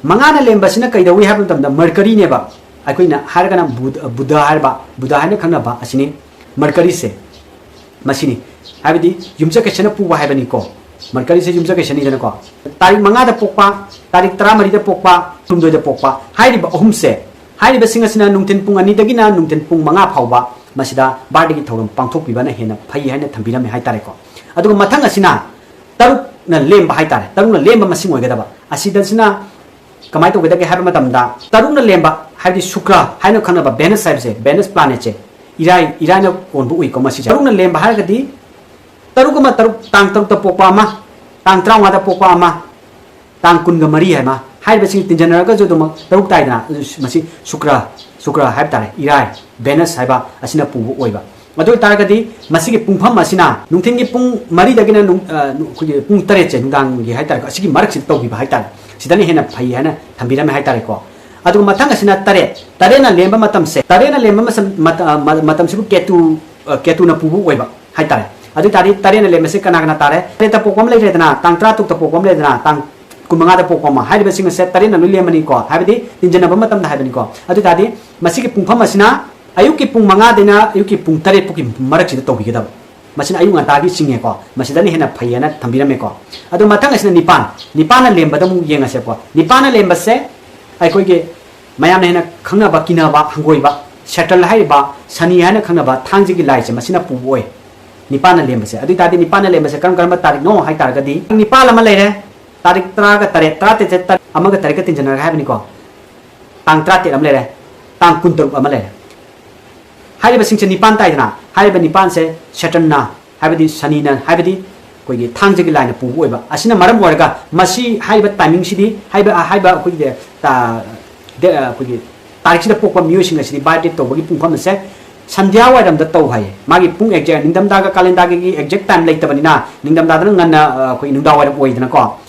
ꯃꯉꯥꯅ ꯂꯦꯝꯕꯁꯤꯅ ꯀꯩꯗꯧꯏ ꯍꯥꯏꯕ ꯃꯇꯝꯗ ꯃꯔꯀꯔꯤꯅꯦꯕ꯫ ꯑꯩꯈꯣꯏꯅ ꯍꯥꯏꯔꯒꯅ ꯕꯨꯙ, ꯕꯨꯙ ꯍꯥꯏꯔꯕ, ꯕꯨꯙ ꯍꯥꯏꯅ ꯈꯪꯅꯕ ꯑꯁꯤꯅꯤ, ꯃꯔꯀꯔꯤꯁꯦ꯫ ꯃꯁꯤꯅꯤ꯫ ꯍꯥꯏꯕꯗꯤ ꯌꯨꯝꯁꯀꯩꯁꯅ ꯄꯨꯕ ꯍꯥꯏꯕꯅꯤꯀꯣ꯫ ꯃꯔꯀꯔꯤꯁꯦ ꯌꯨꯝꯁꯀꯩꯁꯅꯤꯗꯅꯀꯣ꯫ ꯇꯥꯔꯤꯛ ꯃꯉꯥꯗ ꯄꯣꯛꯄ, ꯇꯥꯔꯤꯛ ꯇꯔꯥꯃꯔꯤꯗ ꯄꯣꯛꯄ, ꯀꯨꯟꯍꯨꯝꯗꯣꯏꯗ ꯄꯣꯛꯄ ꯍꯥꯏꯔꯤꯕ ꯑꯍꯨꯝꯁꯦ, ꯍꯥꯏꯔꯤꯕꯁꯤꯡ ꯑꯁꯤꯅ ꯅꯨꯡꯊꯤꯟ ꯄꯨꯡ ꯑꯅꯤꯗꯒꯤꯅ ꯅꯨꯡꯊꯤꯟ ꯄꯨꯡ ꯃꯉꯥ ꯐꯥꯎꯕ ꯃꯁꯤꯗ ꯕꯥꯔꯗꯦꯒꯤ ꯊꯧꯔꯝ ꯄꯥꯡꯊꯣꯛꯄꯤꯕꯅ ꯍꯦꯟꯅ ꯐꯩ ꯍꯥꯏꯅ ꯊꯝꯕꯤꯔꯝꯃꯦ ꯍꯥꯏꯇꯥꯔꯦꯀꯣ꯫ ꯑꯗꯨꯒ ꯃꯊꯪ ꯑꯁꯤꯅ ꯇꯔꯨꯛꯅ ꯂꯦꯝꯕ ꯍꯥꯏꯇꯥꯔꯦ, ꯇꯔꯨꯛꯅ ꯂꯦꯝꯕ ꯃꯁꯤꯡ ꯑꯣꯏꯒꯗꯕ꯫ ꯑꯁꯤꯗꯁꯤꯅ ꯀꯃꯥꯏꯅ ꯇꯧꯒꯗꯒꯦ ꯍꯥꯏꯕ ꯃꯇꯝꯗ, ꯇꯔꯨꯛꯅ ꯂꯦꯝꯕ ꯍꯥꯏꯕꯗꯤ ꯁꯨꯀ꯭ꯔ ꯍꯥꯏꯅ ꯈꯪꯅꯕ ꯚꯦꯅꯁ ꯍꯥꯏꯕꯁꯦ, ꯚꯦꯅꯁ ꯄ꯭ꯂꯥꯅꯦꯠꯁꯦ ꯏꯔꯥꯏ, ꯏꯔꯥꯏꯅ ꯀꯣꯟꯕ ꯎꯏꯀꯣ ꯃꯁꯤꯁꯦ꯫ ꯇꯔꯨꯛꯅ ꯂꯦꯝꯕ ꯍꯥꯏꯔꯒꯗꯤ ꯇꯔꯨꯛ ꯑꯃ ꯇꯔꯨꯛ, ꯇꯥꯡ ꯇꯔꯨꯛꯇ ꯄꯣꯛꯄ ꯑꯃ, ꯇꯥꯡ ꯇꯔꯥꯃꯉꯥꯗ ꯄꯣꯛꯄ ꯑꯃ, ꯇꯥꯡ ꯀꯨꯟꯒ ꯃꯔꯤ ꯍꯥꯏꯕ ꯍꯥꯏꯔꯤꯕꯁꯤꯡ ꯇꯤꯟꯖꯟꯅꯔꯒꯁꯨ ꯑꯗꯨꯃꯛ ꯇꯔꯨꯛ ꯇꯥꯏꯗꯅ꯫ ꯑꯗꯨ ꯃꯁꯤ ꯁꯨꯀ꯭ꯔ, ꯁꯨꯀ꯭ꯔ ꯍꯥꯏꯕ ꯇꯥꯔꯦ, ꯏꯔꯥꯏ, ꯚꯦꯅꯁ ꯍꯥꯏꯕ ꯑꯁꯤꯅ ꯄꯨꯕ ꯑꯣꯏꯕ꯫ ꯑꯗꯨ ꯑꯣꯏꯇꯥꯔꯒꯗꯤ ꯃꯁꯤꯒꯤ ꯄꯨꯡꯐꯝ ꯑꯁꯤꯅ ꯅꯨꯡꯊꯤꯟꯒꯤ ꯄꯨꯡ ꯃꯔꯤꯗꯒꯤꯅ ꯅꯨꯡ-, ꯑ, ꯅꯨ-, ꯑꯩꯈꯣꯏꯒꯤ ꯄꯨꯡ ꯇꯔꯦꯠꯁꯦ, ꯅꯨꯡꯗꯥꯡꯒꯤ ꯍꯥꯏꯇꯥꯔꯦꯀꯣ, ꯑꯁꯤꯒꯤ ꯃꯔꯛꯁꯤꯗ ꯇꯧꯕꯤꯕ ꯍꯥꯏꯇꯥꯔꯦ, ꯁꯤꯗꯅ ꯍꯦꯟꯅ ꯐꯩ ꯍꯥꯏꯅ ꯊꯝꯕꯤꯔꯝꯃꯦ ꯍꯥꯏꯇꯥꯔꯦꯀꯣ꯫ ꯑꯗꯨꯒ ꯃꯊꯪ ꯑꯁꯤꯅ ꯇꯔꯦꯠ, ꯇꯔꯦꯠꯅ ꯂꯦꯝꯕ ꯃꯇꯝꯁꯦ, ꯇꯔꯦꯠꯅ ꯂꯦꯝꯕ ꯃꯇꯝ, ꯃꯇ-, ꯑ, ꯃ-, ꯃꯇꯝꯁꯤꯕꯨ ꯀꯦꯇꯨ, ꯑ, ꯀꯦꯇꯨꯅ ꯄꯨꯕ ꯑꯣꯏꯕ ꯍꯥꯏꯇꯥꯔꯦ꯫ ꯑꯗꯨ ꯑꯣꯏꯇꯥꯔꯗꯤ ꯇꯔꯦꯠꯅ ꯂꯦꯝꯕꯁꯦ ꯀꯅꯥ ꯀꯅꯥ ꯇꯥꯔꯦ? ꯇꯔꯦꯠꯇ ꯄꯣꯛꯄ ꯑꯃ ꯂꯩꯔꯦꯗꯅ, ꯇꯥꯡ ꯇꯔꯥ ꯇꯔꯨꯛꯇ ꯄꯣꯛꯄ ꯑꯃ ꯂꯩꯔꯦꯗꯅ, ꯇꯥꯡ ꯀꯨꯟꯃꯉꯥꯗ ꯄꯣꯛꯄ ꯑꯃ, ꯍꯥꯏꯔꯤꯕꯁꯤꯡ ꯑꯁꯦ ꯇꯔꯦꯠꯅ ꯂꯣꯏ ꯂꯦꯝꯃꯅꯤꯀꯣ, ꯍꯥꯏꯕꯗꯤ ꯇꯤꯟꯖꯟꯅꯕ ꯃꯇꯝꯗ ꯍꯥꯏꯕꯅꯤꯀꯣ꯫ ꯑꯗꯨ ꯑꯣꯏꯇꯥꯔꯗꯤ ꯃꯁꯤꯒꯤ ꯄꯨꯡꯐꯝ ꯑꯁꯤꯅ ꯑꯌꯨꯛꯀꯤ ꯄꯨꯡ ꯃꯉꯥꯗꯩꯅ ꯑꯌꯨꯛꯀꯤ ꯄꯨꯡ ꯇꯔꯦꯠ ꯐꯥꯎꯒꯤ ꯃꯔꯛꯁꯤꯗ ꯇꯧꯕꯤꯒꯗꯕ꯫ ꯃꯁꯤꯅ ꯑꯌꯨꯛ ꯉꯟꯇꯥꯒꯤ ꯆꯤꯡꯉꯦꯀꯣ, ꯃꯁꯤꯗꯅ ꯍꯦꯟꯅ ꯐꯩ ꯍꯥꯏꯅ ꯊꯝꯕꯤꯔꯝꯃꯦꯀꯣ꯫ ꯑꯗꯨ ꯃꯊꯪ ꯑꯁꯤꯅ ꯅꯤꯄꯥꯟ, ꯅꯤꯄꯥꯟꯅ ꯂꯦꯝꯕꯗ ꯑꯃꯨꯛ ꯌꯦꯡꯉꯁꯦꯀꯣ꯫ ꯅꯤꯄꯥꯟꯅ ꯂꯦꯝꯕꯁꯦ ꯑꯩꯈꯣꯏꯒꯤ ꯃꯌꯥꯝꯅ ꯍꯦꯟꯅ ꯈꯪꯅꯕ, ꯀꯤꯅꯕ, ꯍꯪꯒꯣꯏꯕ, ꯁꯦꯇꯔꯟ ꯍꯥꯏꯔꯤꯕ ꯁꯅꯤ ꯍꯥꯏꯅ ꯈꯪꯅꯕ ꯊꯥꯡꯖꯒꯤ ꯂꯥꯏꯁꯦ, ꯃꯁꯤꯅ ꯄꯨꯕ ꯑꯣꯏ꯫ ꯅꯤꯄꯥꯟꯅ ꯂꯦꯝꯕꯁꯦ꯫ ꯑꯗꯨ ꯑꯣꯏ ꯇꯥꯔꯗꯤ ꯅꯤꯄꯥꯟꯅ ꯂꯦꯝꯕꯁꯦ ꯀꯔꯝ ꯀꯔꯝꯕ ꯇꯥꯔꯤꯛꯅꯣ ꯍꯥꯏ ꯇꯥꯔꯒꯗꯤ, ꯅꯤꯄꯥꯟ ꯑꯃ ꯂꯩꯔꯦ, ꯇꯥꯔꯤꯛ ꯇꯔꯥꯒ ꯇꯔꯦꯠ, ꯇꯔꯥꯇꯔꯦꯠꯁꯦ ꯇꯥꯔꯤꯛ ꯑꯃꯒ ꯇꯔꯦꯠꯀ ꯇꯤꯟꯖꯟꯅꯔꯒ ꯍꯥꯏꯕꯅꯤꯀꯣ꯫ ꯇꯥꯡ ꯇꯔꯥꯇꯔꯦꯠ ꯑꯃ ꯂꯩꯔꯦ, ꯇꯥꯡ ꯀꯨꯟꯇꯔꯨꯛ ꯑꯃ ꯂꯩꯔꯦ꯫ ꯍꯥꯏꯔꯤꯕꯁꯤꯡꯁꯦ ꯅꯤꯄꯥꯟ ꯇꯥꯏꯗꯅ, ꯍꯥꯏꯔꯤꯕ ꯅꯤꯄꯥꯟꯁꯦ ꯁꯦꯇꯔꯟꯅ, ꯍꯥꯏꯕꯗꯤ ꯁꯅꯤꯅ, ꯍꯥꯏꯕꯗꯤ ꯑꯩꯈꯣꯏꯒꯤ ꯊꯥꯡꯖꯒꯤ ꯂꯥꯏꯅ ꯄꯨꯕ ꯑꯣꯏꯕ꯫ ꯑꯁꯤꯅ ꯃꯔꯝ ꯑꯣꯏꯔꯒ ꯃꯁꯤ ꯍꯥꯏꯔꯤꯕ ꯇꯥꯏꯃꯤꯡꯁꯤꯗꯤ, ꯍꯥꯏꯕ, ꯍꯥꯏꯕ ꯑꯩꯈꯣꯏꯒꯤ, ꯇ-, ꯗꯦ-, ꯑꯩꯈꯣꯏꯒꯤ ꯇꯥꯔꯤꯛꯁꯤꯗ ꯄꯣꯛꯄ ꯃꯤꯑꯣꯏꯁꯤꯡ ꯑꯁꯤꯗꯤ ꯕꯥꯔꯊꯗꯦ ꯇꯧꯕꯒꯤ ꯄꯨꯡꯐꯝ ꯑꯁꯦ ꯁꯟꯙ꯭ꯌꯥ ꯋꯥꯏꯔꯝꯗ ꯇꯧ ꯍꯥꯏꯌꯦ꯫ ꯃꯥꯒꯤ ꯄꯨꯡ ꯑꯦꯛꯖꯦꯛ, ꯅꯤꯡꯊꯝꯊꯥꯒ ꯀꯥꯂꯦꯟꯊꯥꯒꯤ ꯑꯦꯛꯖꯦꯛ ꯇꯥꯏꯝ ꯂꯩꯇꯕꯅꯤꯅ, ꯅꯤꯡꯊꯝꯊꯥꯗꯅ ꯉꯟꯅ, ꯑ, ꯑꯩꯈꯣꯏꯒꯤ ꯅꯨꯡꯗꯥꯡ ꯋꯥꯏꯔꯝ ꯑꯣꯏꯗꯅꯀꯣ꯫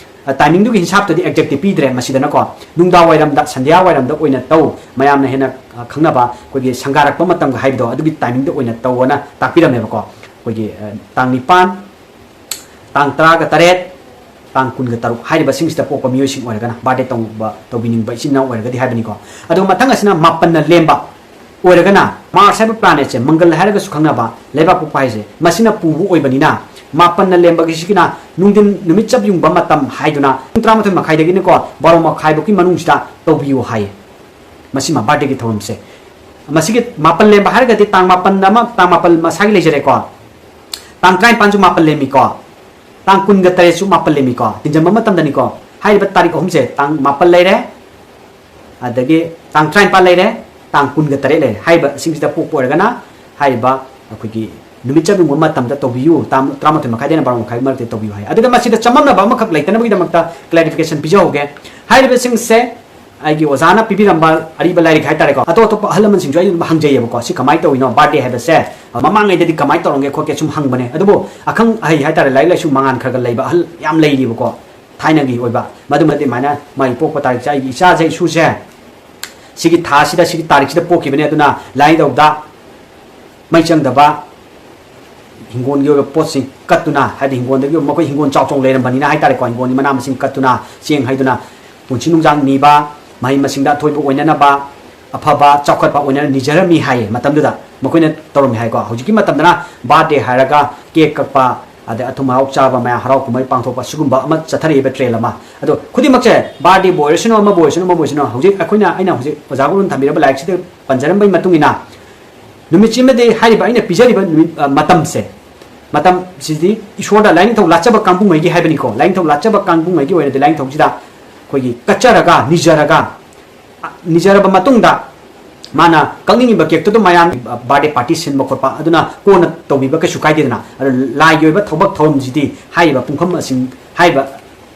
ꯑ, ꯇꯥꯏꯃꯤꯡꯗꯨꯒꯤ ꯍꯤꯟꯁꯥꯞꯇꯗꯤ ꯑꯦꯛꯖꯦꯛꯇꯤ ꯄꯤꯗ꯭ꯔꯦ ꯃꯁꯤꯗꯅꯀꯣ꯫ ꯅꯨꯡꯗꯥꯡ ꯋꯥꯏꯔꯝꯗ, ꯁꯟꯙ꯭ꯌꯥ ꯋꯥꯏꯔꯝꯗ ꯑꯣꯏꯅ ꯇꯧ, ꯃꯌꯥꯝꯅ ꯍꯦꯟꯅ, ꯑ, ꯈꯪꯅꯕ ꯑꯩꯈꯣꯏꯒꯤ ꯁꯪꯒꯥꯔꯛꯄ ꯃꯇꯝꯒ ꯍꯥꯏꯕꯗꯣ, ꯑꯗꯨꯒꯤ ꯇꯥꯏꯃꯤꯡꯗ ꯑꯣꯏꯅ ꯇꯧꯑꯣꯅ ꯇꯥꯛꯄꯤꯔꯝꯃꯦꯕꯀꯣ꯫ ꯑꯩꯈꯣꯏꯒꯤ, ꯑ, ꯇꯥꯡ ꯅꯤꯄꯥꯟ, ꯇꯥꯡ ꯇꯔꯥꯒ ꯇꯔꯦꯠ, ꯇꯥꯡ ꯀꯨꯟꯒ ꯇꯔꯨꯛ ꯍꯥꯏꯔꯤꯕꯁꯤꯡꯁꯤꯗ ꯄꯣꯛꯄ ꯃꯤꯑꯣꯏꯁꯤꯡ ꯑꯣꯏꯔꯒꯅ, ꯕꯥꯔꯊꯗꯦ ꯇꯧꯕ, ꯇꯧꯕꯤꯅꯤꯡꯕ ꯏꯆꯤꯟ ꯏꯅꯥꯎ ꯑꯣꯏꯔꯒꯗꯤ ꯍꯥꯏꯕꯅꯤꯀꯣ꯫ ꯑꯗꯨꯒ ꯃꯊꯪ ꯑꯁꯤꯅ ꯃꯥꯄꯟꯅ ꯂꯦꯝꯕ ꯑꯣꯏꯔꯒꯅ, ꯃꯥꯔꯁ ꯍꯥꯏꯕ ꯄ꯭ꯂꯥꯅꯦꯠꯁꯦ, ꯃꯪꯒꯜ ꯍꯥꯏꯔꯒꯁꯨ ꯈꯪꯅꯕ, ꯂꯩꯕꯥꯛ ꯄꯣꯛꯄ ꯍꯥꯏꯁꯦ, ꯃꯁꯤꯅ ꯄꯨꯕ ꯑꯣꯏꯕꯅꯤꯅ, ꯃꯥꯄꯟꯅ ꯂꯦꯝꯕꯒꯤꯁꯤꯒꯤꯅ ꯅꯨꯡꯊꯤꯟ ꯅꯨꯃꯤꯠ ꯆꯞ ꯌꯨꯡꯕ ꯃꯇꯝ ꯍꯥꯏꯗꯨꯅ ꯄꯨꯡ ꯇꯔꯥꯃꯥꯊꯣꯏ ꯃꯈꯥꯏꯗꯒꯤꯅꯀꯣ ꯕꯥꯔꯣ ꯃꯈꯥꯏꯐꯧꯀꯤ ꯃꯅꯨꯡꯁꯤꯗ ꯇꯧꯕꯤꯌꯨ ꯍꯥꯏꯌꯦ꯫ ꯃꯁꯤꯃ ꯕꯥꯔꯊꯗꯦꯒꯤ ꯊꯧꯔꯝꯁꯦ꯫ ꯃꯁꯤꯒꯤ ꯃꯥꯄꯟ ꯂꯦꯝꯕ ꯍꯥꯏꯔꯒꯗꯤ ꯇꯥꯡ ꯃꯥꯄꯟꯗ ꯑꯃ, ꯇꯥꯡ ꯃꯥꯄꯟ ꯃꯁꯥꯒꯤ ꯂꯩꯖꯔꯦꯀꯣ꯫ ꯇꯥꯡ ꯇꯔꯥꯅꯤꯄꯥꯟꯁꯨ ꯃꯥꯄꯟ ꯂꯦꯝꯃꯤꯀꯣ꯫ ꯇꯥꯡ ꯀꯨꯟꯒ ꯇꯔꯦꯠꯁꯨ ꯃꯥꯄꯟ ꯂꯦꯝꯃꯤꯀꯣ꯫ ꯇꯤꯟꯖꯟꯕ ꯃꯇꯝꯗꯅꯤꯀꯣ꯫ ꯍꯥꯏꯔꯤꯕ ꯇꯥꯔꯤꯛ ꯑꯍꯨꯝꯁꯦ, ꯇꯥꯡ ꯃꯥꯄꯟ ꯂꯩꯔꯦ, ꯑꯗꯒꯤ ꯇꯥꯡ ꯇꯔꯥꯅꯤꯄꯥꯟ ꯂꯩꯔꯦ, ꯇꯥꯡ ꯀꯨꯟꯒ ꯇꯔꯦꯠ ꯂꯩꯔꯦ꯫ ꯍꯥꯏꯔꯤꯕꯁꯤꯡꯁꯤꯗ ꯄꯣꯛꯄ ꯑꯣꯏꯔꯒꯅ ꯍꯥꯏꯔꯤꯕ ꯑꯩꯈꯣꯏꯒꯤ ꯅꯨꯃꯤꯠ ꯆꯞ ꯌꯨꯡꯕ ꯃꯇꯝꯗ ꯇꯧꯕꯤꯌꯨ, ꯇꯥꯡ ꯇꯔꯥꯃꯥꯊꯣꯏ ꯃꯈꯥꯏꯗꯩꯅ ꯕꯥꯔꯣ ꯃꯈꯥꯏ ꯃꯔꯛꯇ ꯇꯧꯕꯤꯌꯨ ꯍꯥꯏ꯫ ꯑꯗꯨꯒ ꯃꯁꯤꯗ ꯆꯃꯝꯅꯕ ꯑꯃꯈꯛ ꯂꯩꯇꯅꯕꯒꯤꯗꯃꯛꯇ ꯀ꯭ꯂꯦꯔꯤꯐꯤꯀꯦꯁꯟ ꯄꯤꯖꯍꯧꯒꯦ꯫ ꯍꯥꯏꯔꯤꯕꯁꯤꯡꯁꯦ ꯑꯩꯒꯤ ꯑꯣꯖꯥꯅ ꯄꯤꯕꯤꯔꯝꯕ ꯑꯔꯤꯕ ꯂꯥꯏꯔꯤꯛ ꯍꯥꯏꯇꯥꯔꯦꯀꯣ, ꯑꯇꯣꯞ ꯑꯇꯣꯞꯄ ꯑꯍꯜ ꯂꯃꯟꯁꯤꯡꯁꯨ ꯑꯩ ꯑꯗꯨꯝ ꯍꯪꯖꯩꯌꯦꯕꯀꯣ, ꯁꯤ ꯀꯃꯥꯏꯅ ꯇꯧꯔꯤꯅꯣ, ꯕꯥꯔꯊꯗꯦ ꯍꯥꯏꯕꯁꯦ ꯃꯃꯥꯡꯉꯩꯗꯗꯤ ꯀꯃꯥꯏꯅ ꯇꯧꯔꯝꯒꯦ ꯈꯣꯠꯀꯦ ꯁꯨꯝ ꯍꯪꯕꯅꯦ꯫ ꯑꯗꯨꯕꯨ ꯑꯈꯪ ꯑꯍꯩ ꯍꯥꯏꯇꯥꯔꯦ, ꯂꯥꯏꯔꯤꯛ ꯂꯥꯏꯁꯨ ꯃꯉꯥꯟ ꯈꯔ ꯈꯔ ꯂꯩꯕ ꯑꯍꯜ ꯌꯥꯝ ꯂꯩꯔꯤꯕꯀꯣ, ꯊꯥꯏꯅꯒꯤ ꯑꯣꯏꯕ꯫ ꯃꯗꯨꯃꯗꯤ ꯑꯗꯨꯃꯥꯏꯅ ꯃꯥꯒꯤ ꯄꯣꯛꯄ ꯇꯥꯔꯤꯛꯁꯦ, ꯑꯩꯒꯤ ꯏꯆꯥꯁꯦ, ꯏꯁꯨꯁꯦ, ꯁꯤꯒꯤ ꯊꯥꯁꯤꯗ, ꯁꯤꯒꯤ ꯇꯥꯔꯤꯛꯁꯤꯗ ꯄꯣꯛꯈꯤꯕꯅꯦ, ꯑꯗꯨꯅ ꯂꯥꯏꯅꯤꯡꯊꯧꯗ ꯃꯩ ꯆꯪꯗꯕ ꯍꯤꯡꯒꯣꯜꯒꯤ ꯑꯣꯏꯕ ꯄꯣꯠꯁꯤꯡ ꯀꯠꯇꯨꯅ, ꯍꯥꯏꯗꯤ ꯍꯤꯡꯒꯣꯜꯗꯒꯤ ꯃꯈꯣꯏ ꯍꯤꯡꯒꯣꯜ ꯆꯥꯎ ꯆꯥꯎ ꯂꯩꯔꯝꯕꯅꯤꯅ ꯍꯥꯏꯇꯥꯔꯦꯀꯣ, ꯍꯤꯡꯒꯣꯜꯒꯤ ꯃꯅꯥ ꯃꯁꯤꯡ ꯀꯠꯇꯨꯅ, ꯆꯦꯡ ꯍꯩꯗꯨꯅ, ꯄꯨꯟꯁꯤ ꯅꯨꯡꯖꯥꯡ ꯅꯤꯕ, ꯃꯍꯩ ꯃꯁꯤꯡꯗ ꯑꯊꯣꯏꯕ ꯑꯣꯏꯅꯅꯕ, ꯑꯐꯕ ꯆꯥꯎꯈꯠꯄ ꯑꯣꯏꯅ ꯅꯤꯖꯔꯝꯃꯤ ꯍꯥꯏꯌꯦ꯫ ꯃꯇꯝꯗꯨꯗ ꯃꯈꯣꯏꯅ ꯇꯧꯔꯝꯃꯤ ꯍꯥꯏꯀꯣ꯫ ꯍꯧꯖꯤꯛꯀꯤ ꯃꯇꯝꯗꯅ ꯕꯥꯔꯊꯗꯦ ꯍꯥꯏꯔꯒ ꯀꯦꯛ ꯀꯛꯄ, ꯑꯗꯩ ꯑꯊꯨꯝ ꯑꯍꯥꯎ ꯆꯥꯕ, ꯃꯌꯥꯝ ꯍꯔꯥꯎ ꯀꯨꯝꯍꯩ ꯄꯥꯡꯊꯣꯛꯄ, ꯁꯤꯒꯨꯝꯕ ꯑꯃ ꯆꯠꯊꯔꯛꯏꯕ ꯇ꯭ꯔꯦꯟ ꯑꯃ꯫ ꯑꯗꯣ ꯈꯨꯗꯤꯡꯃꯛꯁꯦ, ꯕꯥꯔꯗꯦꯕꯨ ꯑꯣꯏꯔꯁꯅꯨ, ꯑꯃꯕꯨ ꯑꯣꯏꯔꯁꯅꯨ, ꯑꯃꯕꯨ ꯑꯣꯏꯔꯁꯅꯨ, ꯍꯧꯖꯤꯛ ꯑꯩꯈꯣꯏꯅ, ꯑꯩꯅ ꯍꯧꯖꯤꯛ ꯑꯣꯖꯥ ꯒꯨꯔꯨꯅ ꯊꯝꯕꯤꯔꯝꯕ ꯂꯥꯏꯔꯤꯛꯁꯤꯗ ꯄꯟꯖꯔꯝꯕꯒꯤ ꯃꯇꯨꯡ ꯏꯟꯅ, ꯅꯨꯃꯤꯠꯁꯤꯃꯗꯤ ꯍꯥꯏꯔꯤꯕ ꯑꯩꯅ ꯄꯤꯖꯔꯤꯕ ꯅꯨꯃꯤꯠ, ꯑ, ꯃꯇꯝꯁꯦ, ꯃꯇꯝꯁꯤꯗꯤ ꯏꯁꯣꯔꯗ ꯂꯥꯏꯅꯤꯡꯊꯧ ꯂꯥꯠꯆꯕ ꯀꯥꯡꯕꯨꯉꯩꯒꯤ ꯍꯥꯏꯕꯅꯤꯀꯣ, ꯂꯥꯏꯅꯤꯡꯊꯧ ꯂꯥꯠꯆꯕ ꯀꯥꯡꯕꯨꯉꯩꯒꯤ ꯑꯣꯏꯅꯗꯤ ꯂꯥꯏꯅꯤꯡꯊꯧꯁꯤꯗ ꯑꯩꯈꯣꯏꯒꯤ ꯀꯠꯆꯔꯒ, ꯅꯤꯖꯔꯒ, ꯑ, ꯅꯤꯖꯔꯕ ꯃꯇꯨꯡꯗ ꯃꯥꯅ ꯀꯛꯅꯤꯡꯉꯤꯕ ꯀꯦꯛꯇꯨ ꯑꯗꯨꯝ ꯃꯌꯥꯝ, ꯑ, ꯕꯥꯔꯗꯦ ꯄꯥꯔꯇꯤ ꯁꯤꯟꯕ ꯈꯣꯠꯄ ꯑꯗꯨꯅ ꯀꯣꯟꯅ ꯇꯧꯕꯤꯕ ꯀꯩꯁꯨ ꯀꯥꯏꯗꯦꯗꯅ꯫ ꯑꯗꯣ ꯂꯥꯏꯒꯤ ꯑꯣꯏꯕ ꯊꯕꯛ ꯊꯧꯔꯝꯁꯤꯗꯤ ꯍꯥꯏꯔꯤꯕ ꯄꯨꯡꯐꯝꯁꯤꯡ, ꯍꯥꯏꯔꯤꯕ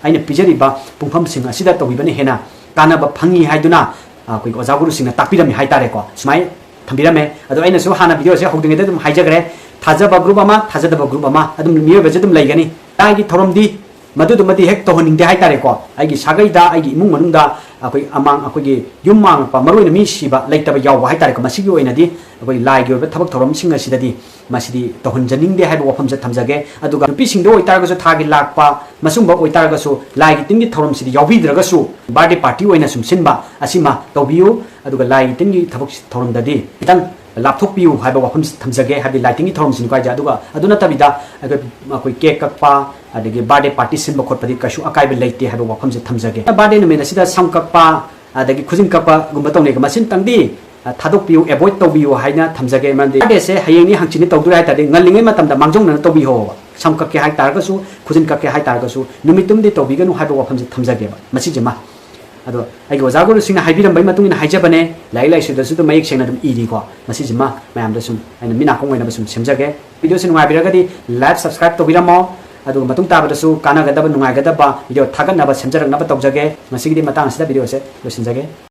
ꯑꯩꯅ ꯄꯤꯖꯔꯤꯕ ꯄꯨꯡꯐꯝꯁꯤꯡ ꯑꯁꯤꯗ ꯇꯧꯕꯤꯕꯅ ꯍꯦꯟꯅ ꯀꯥꯟꯅꯕ ꯐꯪꯉꯤ ꯍꯥꯏꯗꯨꯅ, ꯑ, ꯑꯩꯈꯣꯏꯒꯤ ꯑꯣꯖꯥ ꯒꯨꯔꯨꯁꯤꯡꯅ ꯇꯥꯛꯄꯤꯔꯝꯃꯤ ꯍꯥꯏꯇꯥꯔꯦꯀꯣ꯫ ꯁꯨꯃꯥꯏꯅ ꯊꯝꯕꯤꯔꯝꯃꯦ꯫ ꯑꯗꯣ ꯑꯩꯅꯁꯨ ꯍꯥꯟꯅ ꯚꯤꯗꯤꯑꯣꯁꯦ ꯍꯧꯗ꯭ꯔꯤꯉꯩꯗ ꯑꯗꯨꯝ ꯍꯥꯏꯖꯈ꯭ꯔꯦ, ꯊꯥꯖꯕ ꯒ꯭ꯔꯨꯞ ꯑꯃ, ꯊꯥꯖꯗꯕ ꯒ꯭ꯔꯨꯞ ꯑꯃ, ꯑꯗꯨꯝ ꯃꯤꯑꯣꯏꯕꯁꯦ ꯑꯗꯨꯝ ꯂꯩꯒꯅꯤ꯫ ꯂꯥꯏꯒꯤ ꯊꯧꯔꯝꯗꯤ ꯃꯗꯨꯗꯨꯃꯗꯤ ꯍꯦꯛ ꯇꯧꯍꯟꯅꯤꯡꯗꯦ ꯍꯥꯏꯇꯥꯔꯦꯀꯣ꯫ ꯑꯩꯒꯤ ꯁꯥꯒꯩꯗ, ꯑꯩꯒꯤ ꯏꯃꯨꯡ ꯃꯅꯨꯡꯗ, ꯑꯩꯈꯣꯏ ꯑꯃꯥꯡ, ꯑꯩꯈꯣꯏꯒꯤ ꯌꯨꯝ ꯃꯥꯡꯉꯛꯄ, ꯃꯔꯨꯑꯣꯏꯅ ꯃꯤ ꯁꯤꯕ ꯂꯩꯇꯕ ꯌꯥꯎꯕ ꯍꯥꯏꯇꯥꯔꯦꯀꯣ꯫ ꯃꯁꯤꯒꯤ ꯑꯣꯏꯅꯗꯤ ꯑꯩꯈꯣꯏ ꯂꯥꯏꯒꯤ ꯑꯣꯏꯕ ꯊꯕꯛ ꯊꯧꯔꯝꯁꯤꯡ ꯑꯁꯤꯗꯗꯤ ꯃꯁꯤꯗꯤ ꯇꯧꯍꯟꯖꯅꯤꯡꯗꯦ ꯍꯥꯏꯕ ꯋꯥꯐꯝꯁꯦ ꯊꯝꯖꯒꯦ꯫ ꯑꯗꯨꯒ ꯅꯨꯄꯤꯁꯤꯡꯗ ꯑꯣꯏꯇꯥꯔꯒꯁꯨ, ꯊꯥꯒꯤ ꯂꯥꯛꯄ, ꯃꯁꯨꯝꯕ ꯑꯣꯏꯇꯥꯔꯒꯁꯨ, ꯂꯥꯏꯒꯤ ꯇꯤꯟꯒꯤ ꯊꯧꯔꯝꯁꯤꯗꯤ ꯌꯥꯎꯕꯤꯗ꯭ꯔꯒꯁꯨ, ꯕꯥꯔꯗꯦ ꯄꯥꯔꯇꯤ ꯑꯣꯏꯅ ꯁꯨꯝ ꯁꯤꯟꯕ ꯑꯁꯤꯃ ꯇꯧꯕꯤꯌꯨ꯫ ꯑꯗꯨꯒ ꯂꯥꯏꯒꯤ ꯇꯤꯟꯒꯤ ꯊꯕꯛ ꯊꯧꯔꯝꯗꯗꯤ ꯈꯤꯇꯪ ꯂꯥꯞꯊꯣꯛꯄꯤꯌꯨ ꯍꯥꯏꯕ ꯋꯥꯐꯝꯁꯤ ꯊꯝꯖꯒꯦ꯫ ꯍꯥꯏꯕꯗꯤ ꯂꯥꯏ ꯇꯤꯟꯒꯤ ꯊꯧꯔꯝꯁꯤꯅꯤꯀꯣ ꯍꯥꯏꯁꯦ꯫ ꯑꯗꯨꯒ ꯑꯗꯨ ꯅꯠꯇꯕꯤꯗ ꯑꯩꯈꯣꯏ, ꯑꯩꯈꯣꯏ ꯀꯦꯛ ꯀꯛꯄ, ꯑꯗꯒꯤ ꯕꯥꯔꯗꯦ ꯄꯥꯔꯇꯤ ꯁꯤꯟꯕ ꯈꯣꯠꯄꯗꯤ ꯀꯩꯁꯨ ꯑꯀꯥꯏꯕ ꯂꯩꯇꯦ ꯍꯥꯏꯕ ꯋꯥꯐꯝꯁꯦ ꯊꯝꯖꯒꯦ꯫ ꯕꯥꯔꯗꯦ ꯅꯨꯃꯤꯠ ꯑꯁꯤꯗ ꯁꯝ ꯀꯛꯄ, ꯑꯗꯒꯤ ꯈꯨꯖꯤꯟ ꯀꯛꯄꯒꯨꯝꯕ ꯇꯧꯅꯩꯀꯣ, ꯃꯁꯤꯝꯇꯪꯗꯤ, ꯑ, ꯊꯥꯗꯣꯛꯄꯤꯌꯨ, ꯑꯦꯚꯣꯏꯗ ꯇꯧꯕꯤꯌꯨ ꯍꯥꯏꯅ ꯊꯝꯖꯒꯦ꯫ ꯃꯔꯝꯗꯤ ꯕꯥꯔꯗꯦꯁꯦ ꯍꯌꯦꯡꯅꯤ ꯍꯪꯆꯤꯠꯅꯤ ꯇꯧꯗꯣꯏꯔꯦ ꯍꯥꯏ ꯇꯥꯔꯗꯤ, ꯉꯜꯂꯤꯉꯩ ꯃꯇꯝꯗ ꯃꯥꯡꯖꯧꯅꯅ ꯇꯧꯕꯤꯍꯧꯕ꯫ ꯁꯝ ꯀꯛꯀꯦ ꯍꯥꯏ ꯇꯥꯔꯒꯁꯨ, ꯈꯨꯖꯤꯟ ꯀꯛꯀꯦ ꯍꯥꯏ ꯇꯥꯔꯒꯁꯨ, ꯅꯨꯃꯤꯠꯇꯨꯝꯗꯤ ꯇꯧꯕꯤꯒꯅꯨ ꯍꯥꯏꯕ ꯋꯥꯐꯝꯁꯦ ꯊꯝꯖꯒꯦꯕ꯫ ꯃꯁꯤꯁꯤꯃ ꯑꯗꯣ ꯑꯩꯒꯤ ꯑꯣꯖꯥ ꯒꯨꯔꯨꯁꯤꯡꯅ ꯍꯥꯏꯕꯤꯔꯝꯕꯒꯤ ꯃꯇꯨꯡ ꯏꯟꯅ ꯍꯥꯏꯖꯕꯅꯦ꯫ ꯂꯥꯏꯔꯤꯛ ꯂꯥꯏꯁꯨꯗꯁꯨ ꯑꯗꯨꯝ ꯃꯌꯦꯛ ꯁꯦꯡꯅ ꯑꯗꯨꯝ ꯏꯔꯤꯀꯣ꯫ ꯃꯁꯤꯁꯤꯃ ꯃꯌꯥꯝꯗ ꯁꯨꯝ ꯑꯩꯅ ꯃꯤꯠ ꯅꯥꯀꯣꯡ ꯑꯣꯏꯅꯕ ꯁꯨꯝ ꯁꯦꯝꯖꯒꯦ꯫ ꯚꯤꯗꯤꯑꯣꯁꯤ ꯅꯨꯡꯉꯥꯏꯕꯤꯔꯒꯗꯤ ꯂꯥꯏꯛ, ꯁꯕꯁꯀ꯭ꯔꯥꯏꯕ ꯇꯧꯕꯤꯔꯝꯃꯣ꯫ ꯑꯗꯨꯒ ꯃꯇꯨꯡ ꯇꯥꯕꯗꯁꯨ ꯀꯥꯟꯅꯒꯗꯕ, ꯅꯨꯡꯉꯥꯏꯒꯗꯕ ꯚꯤꯗꯤꯑꯣ ꯊꯥꯒꯠꯅꯕ, ꯁꯦꯝꯖꯔꯛꯅꯕ ꯇꯧꯖꯒꯦ꯫ ꯉꯁꯤꯒꯤꯗꯤ ꯃꯇꯥꯡ ꯑꯁꯤꯗ ꯚꯤꯗꯤꯑꯣꯁꯦ ꯂꯣꯏꯁꯤꯟꯖꯒꯦ꯫